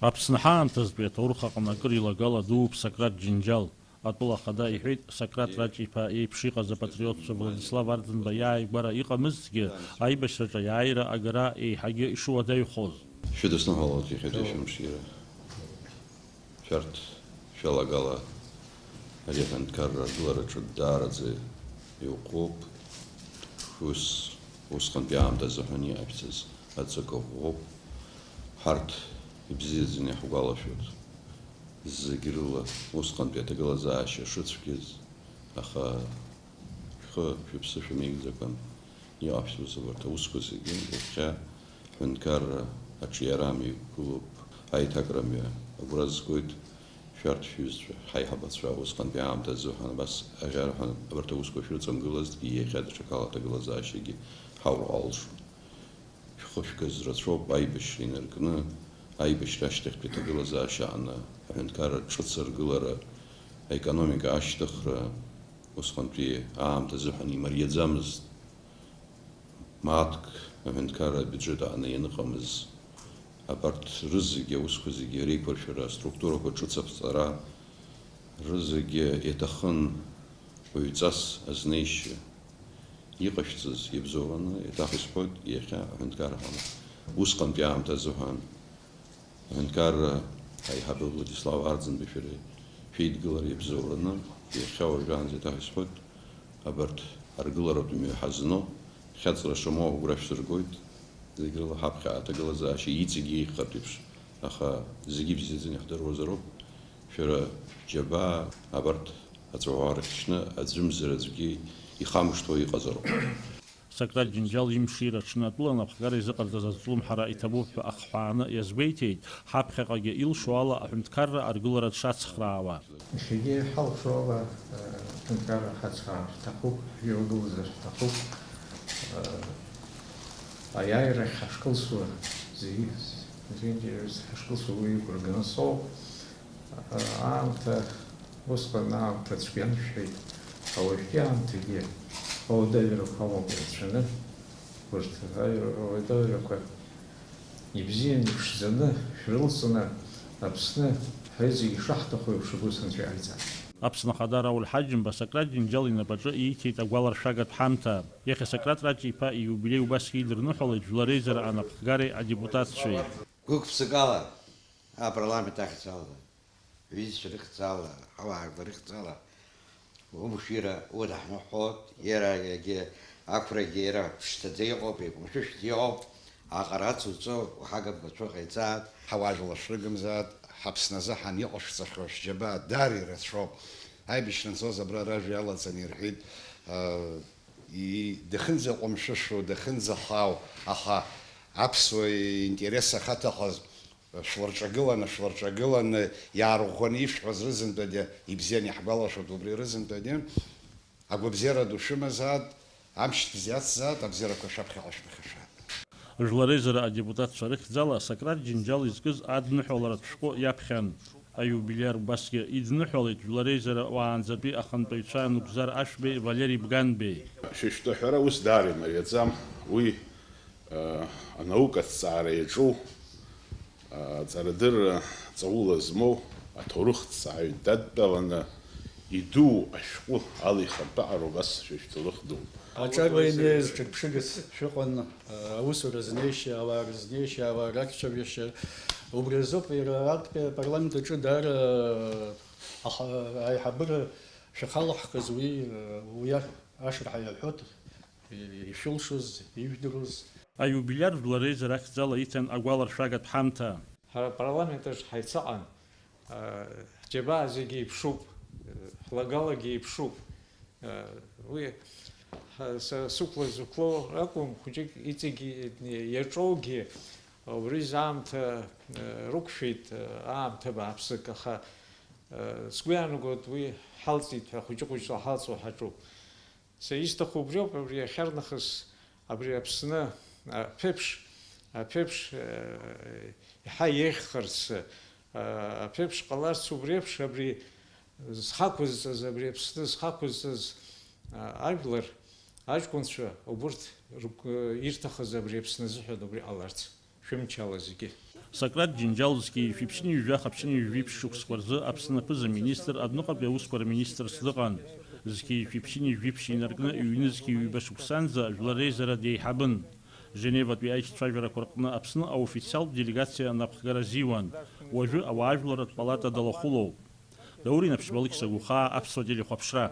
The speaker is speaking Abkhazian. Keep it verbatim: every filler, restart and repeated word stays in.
Аԥсны ҳаамҭазтәи аҭоурых аҟны акыр илагала дууп Сократ Џьынџьал. Атәыла ахада иҳәеит, Сократ Раҷ-иԥа иеиԥш иҟаз апатриотцәа Владислав Арӡынба иааигәара иҟамызҭгьы, аибашьраҿы аиааира агара еиҳагьы ишуадаҩхоз. Шәыдысныҳәалоит иахьатәи шәымшира. Шәарҭ шәалагала ари аҳәынҭқарра аргылараҿы даараӡа иӷәӷәоуп. Шәус усҟантәи аамҭа азыҳәан иҟашәҵаз аҵакы ӷәӷәоуп. Ҳарҭ ибзиаӡаны иаҳгәалашәоит зегь рыла усҟантәи аҭагылазаашьа шыцәгьаз, аха шәхы-шәыԥсы шәамеигӡакәан иҟашәҵоз абарҭ аусқәа зегьы. Иахьа ҳҳәынҭқарра аҿиара амҩа иқәгылоуп, аиҭакра амҩа агәра згоит. Шәарҭ шәҩызцәа, ҳаиҳабацәа, усҟантәи аамҭа азыҳәан абас аӷьараҳәа абарҭ аусқәа шәрыҵамгылазҭгьы, иахьа даҽакала аҭагылазаашьагьы ҳаур алшон. Шәхы шәгаз рацәоуп аибашьра инаркны, аибашьра ашьҭахьтәи аҭагылазаашьа аҟны аҳәынҭқарра ҿыц аргылара, аекономика ашьҭыхра, усҟантәи аамҭа азыҳәан имариаӡамызт. Мааҭк аҳәынҭқарра абиуџьет аҟны ианыҟамыз, абарҭ рызегьы аусқәа зегьы реиқәыршәара, аструктурақәа ҿыц аԥҵара, рызегьы иаҭахын уаҩҵас азнеишьа. Иҟашәҵаз иабзоураны, еиҭах исҳәоит, иахьа аҳәынҭқарра ҳамоуп. Усҟантәи аамҭа азыҳәан аҳәынҭқарра аиҳабы Владислав Арӡынбеи шәареи шәеидгылара иабзоураны, иахьа уажәраанӡа еиҭах исҳәоит, абарҭ аргыларатә мҩа ҳазну, хьаҵра шамоу агәра шәсыргоит, зегь рыла ҳаԥхьа аҭагылазаашьа иҵегь еиӷьхартә еиԥш, аха зегьы ибзиаӡаны иаҳдыруазароуп, шәара џьабаа абарҭ аҵәаӷәа рыхьчны аӡәымзар аӡәгьы ихамышҭуа иҟазароуп. Сократ Џьынџьал имшира аҽны атәыла анапхгара изыҟарҵаз азҿлымҳара иҭабуп ҳәа ахҳәааны иазгәеиҭеит, ҳаԥхьаҟагьы илшо ала аҳәынҭқарра аргылара дшацхраауа. Иахьагьы ҳалшо ала, э, аҳәынҭқарра ҳацхраар ҳҭахуп, ҳҩагылазар ҳҭахуп. Э, аиааирахь ҳашкылсуа зегьы, зегьынџьараҩыс ҳашкылсуа уи игәра ганы соуп. Аамҭа, усҟан аамҭа цәгьан шәҳәеит. Ауаҩтәи аамҭагьы ауадаҩрақәа амоуп ирацәаны. Урҭ ауадаҩрақәа ибзиан иԥшӡаны шәрылҵны, Аԥсны ҳаҩызагьы ишаҳҭаху еиԥш агәы санцәа иҟаиҵааит. Аԥсны Ахада Рауль Ҳаџьымба Сократ Џьынџьал инапаҿы ииҭеит агәаларшәагатә ҳамҭа. Иахьа Сократ Раҷ-иԥа ииубилеи убасгьы идырныҳәалеит Жәлар Реизара анапхгареи адепутатцәеи. Гәык-ԥсыкала апарламент ахьӡала, ҩызцәа рыхьӡала, ҳауаажәлар рыхьӡала, умшира удаҳныҳәоит, иара иагьы ақәрагьы иара ԥшӡаӡа иҟоуп, еиқәымшәышәӡа иҟоуп, аҟара ацуҵо уҳагамгацәа ҟаиҵааит. Ҳауаажәлар шәрыгымзааит, ҳаԥсназы ҳан иҟашәҵахьоу шәџьабаа даара ирацәоуп. Аибашьра анцоз абра ражәа иалаҵаны ирҳәеит, а, и-, дахьынӡаҟәымшәышәу, дахьынӡахаау, аха аԥсуа интерес ахаҭахаз, шәларҿагыланы, шәларҿагыланы, иаарӷәӷәаны ишәҳәаз рызынтәагьы ибзиан иаҳгәалашәоит, убри рызынтәагьы агәабзиара ду шәымазаат, амч бзиацзаат, абзиарақәа шәаԥхьаҟа шәԥыхьашәааит. Жәлар Реизара адепутатцәа рыхьӡала Сократ Џьынџьал изкыз адныҳәаларатә шәҟәы иаԥхьан. Аиубилиар убасгьы идныҳәалеит Жәлар Реизара уаанӡатәи ахантәаҩцәа Нугзар Ашәбеи Валери Бганбеи. Шәышәтәы аҳәара ус даара имариаӡам, уи, э, анаука аҭҵаара иаҿу, э, аҵарадырра ҵаула змоу аҭоурыхҭҵааҩ дадтәаланы идуу ашәҟәы ала ихантәаҟароуп, ас шәышәҭоурых дууп. Аҿар инеиз ҿырԥшыгас шәыҟан, аусура знеишьа, ауаа рызнеишьа, ауаа рақәцәажәашьа. Убри азоуп иара актәи апарламент аҿы даара аха-, аиҳабыра шәахалаҳхыз уи, уи ашырҳәа иаҳәоит, ишәылшоз, ижәдыруаз. Аиубилиар Жәлар Реизара ахьӡала иҭан агәаларшәагатә ҳамҭа. Ҳара апарламент аҿы ҳаицаҟан, ҳџьабаа зегьы еиԥшуп, ҳлагалагьы еиԥшуп. Уи ҳа-, са сықәла зықәлоу акәым, хәыҷык иҵегь иаҿоугьы убри аамҭа рықәшәеит, аамҭа бааԥсык, аха сгәы иаанагоит, уи ҳалҵит ҳәа, хәыҷы-хәыҷла ҳалҵуа ҳаҿуп. Са исҭаху убриоуп, абри иахьарнахыс абри Аԥсны аԥеиԥш, аԥеиԥш, э, иаҳа еиӷьхарц, э, аԥеиԥш ҟаларц убри еиԥш, абри зхы ақәызҵаз, абри Аԥсны зхы ақәызҵаз, э, ажәлар, аҷкәынцәа, убурҭ ргәы ирҭахыз абри Аԥсны азыҳәан убри ҟаларц. Шәымчала зегьы. Сократ Џьынџьал зқьи жәшәи ԥшьынҩажәи жәаха ԥшьынҩажәи жәиԥшь шықәсқәа рзы Аԥсны аԥыза-министр, адәныҟатәи аусқәа рминистрс дыҟан. Зқьи жәшәи ԥшьынҩажәи жәиԥшь инаркны ҩнызқьи ҩба шықәсанӡа жәлар реизара деиҳабын. Женеватәи аицәажәарақәа рҟны Аԥсны аофициалтә делегациа анапхгара азиуан. Уажәы ауаажәларратә палата далахәылоуп. Даур Инаԥшьба, Алықьса Гәыхаа, Аԥсуа телехәаԥшра.